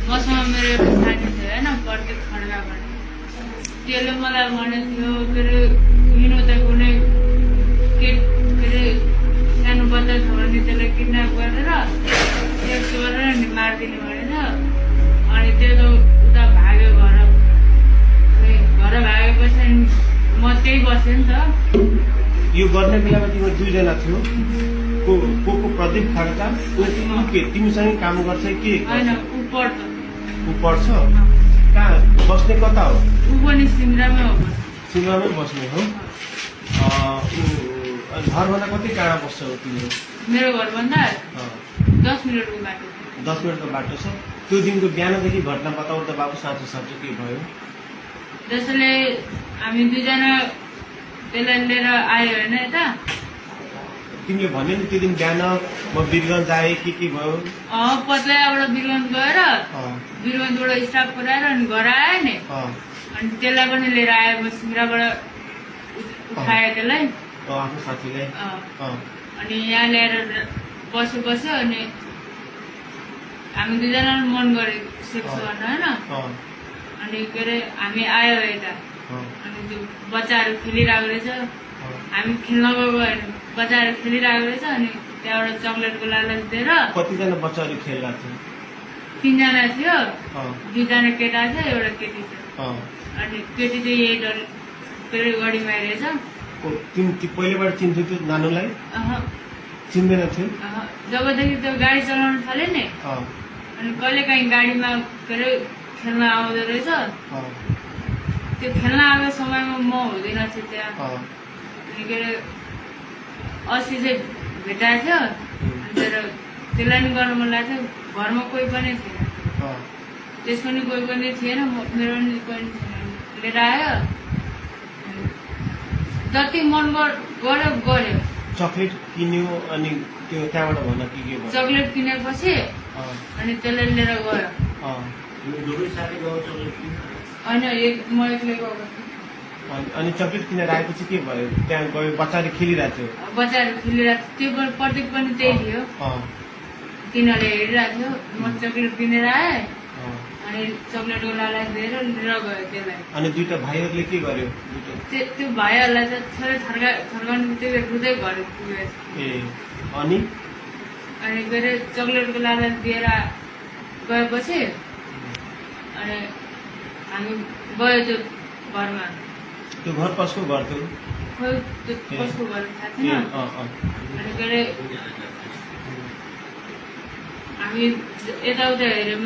मसँग मेरो एउटा साथी थियो होइन प्रत्येक खड्का भन्ने त्यसले मलाई भनेको थियो के अरे हिँड्नु त कुनै के अरे सानो बच्चा छ भने त्यसलाई किडन्याप गरेर सेक्स गरेर नि मारिदिने भनेछ। अनि त्यो त उता भाग्यो घर। अनि घर भागेपछि म त्यही बसेँ नि त। यो गर्ने बेलामा तिम्रो दुईजना थियो को प्रदीप खड्का के तिमीसँगै काम गर्छ कि होइन ऊ पढ्छ। ऊ पढ्छ कहाँ बस्ने कता हो? ऊ पनि सिमरामै हो। सिमरामै बस्ने हो। घरभन्दा कति टाढा बस्छ हो तिमीहरू? मेरो घरभन्दा 10 मिनटको बाटो। 10 मिनटको बाटो छ। त्यो दिनको बिहानदेखि घटना बताऊ त बाबु, साँचो साँचो के भयो? जसले हामी दुईजना त्यसलाई लिएर आयो होइन यता। तिमीले भन्यो नि त्यो दिन बिहान म वीरगञ्ज आएँ के भयो? पत्लैयाबाट वीरगञ्ज गएर वीरगञ्जबाट स्टाफ पुऱ्याएर अनि घर आयो नि। अनि त्यसलाई पनि लिएर आयो। म सिमराबाट उठाएँ त्यसलाई, आफ्नो साथीलाई। अनि यहाँ ल्याएर बस्यो। अनि हामी दुईजना मन गऱ्यो सेक्स गर्न होइन। अनि के अरे हामी आयो यता। अनि त्यो बच्चाहरू खेलिरहेको रहेछ। हामी खेल्न गएको होइन, बच्चाहरू खेलिरहेको रहेछ। अनि त्यहाँबाट चक्लेटको लालच दिएर कतिजना बच्चाहरू खेलिरहेको थियो? 3 जना थियो। 2 जना केटा थियो, एउटा केटी थियो। अनि केटी चाहिँ यही डर के अरे गढीमा रहेछ। पहिलेबाट चिन्थ्यो त्यो नानुलाई? चिन्दैन थियो। जबदेखि त्यो गाडी चलाउन थाल्यो नि अनि कहिले काहीँ गाडीमा के अरे खेल्न आउँदो रहेछ। त्यो खेल्न आएको समयमा म हुँदैन थिएँ त्यहाँ। अनि के अरे अस्ति चाहिँ भेटाएको थियो। अनि त्यसलाई नि गर्नु मन लागेको थियो। घरमा कोही पनि थिएन, त्यसको नि कोही पनि थिएन, मेरो नि कोही पनि थिएन। लिएर आयो, जति मन गर्यो। चक्लेट किन्यो अनि त्यो त्यहाँबाट भन के भयो? चक्लेट किनेपछि अनि त्यसलाई लिएर गयो। होइन म एक्लै गएको थिएँ। अनि चक्लेट किनेर आएपछि के भयो? त्यहाँ गयो, बच्चाहरू खेलिरहेको थियो। बच्चाहरू खेलिरहेको थियो। त्यो प्रत्येक पनि त्यही थियो। तिनीहरूले हेरिरहेको थियो। म चक्लेट किनेर आएँ। अनि चक्लेटको लालच दिएर लिएर गयो त्यसलाई। अनि दुईटा भाइहरूले के गर्यो? त्यो भाइहरूलाई त थोरै थर्काउनु बित्तिकै रुँदै घर पुगेछ। अनि के अरे चक्लेटको लालच दिएर गएपछि अनि हामी गयो त्यो घरमा। त्यो घर कसको घर थियो? खोइ त्यो कसको घर थाहा थिएन। अनि के अरे हामी यताउता हेऱ्यौँ।